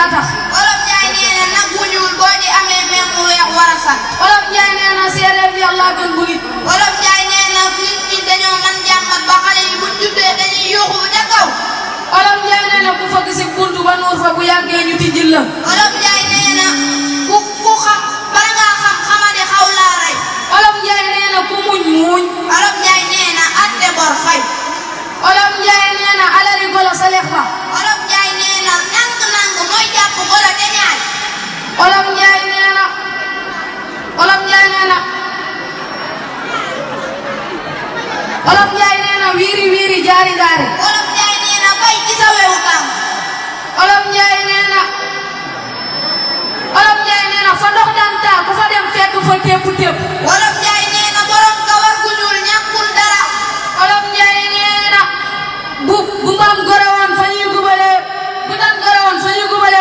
daa tax. Wolof Njaay nee na nag bu ñuul boo ci amee meew mu weex war a sax. Wolof Njaay nee na séeréer bi yàlla gën bu nit. Wolof Njaay nee na nit ñi dañoo mën jàmmat ba xale yi buñ juddee dañuy yuuxu bu ca kaw. Wolof Njaay nee na ku fa gisi buntu ba nuur fa bu yàggee ñu tijjil la. Wolof Njaay nee na ku xam bala ngaa xam xamadi xaw laa rey. Wolof Njaay nee na ku muñ muñ. Wolof Njaay nee na atte bor fay. Wolof Njaay nee na alali golo sa lex ba. Wolof Njaay nee na nank mooy jàpp golo te ñaay. Wolof Njaay nee na Wolof Njaay nee na Wolof Njaay nee na wiiri wiiri jaari jaari. Wolof Njaay nee na bay ci sa wewu tànk. Wolof Njaay nee na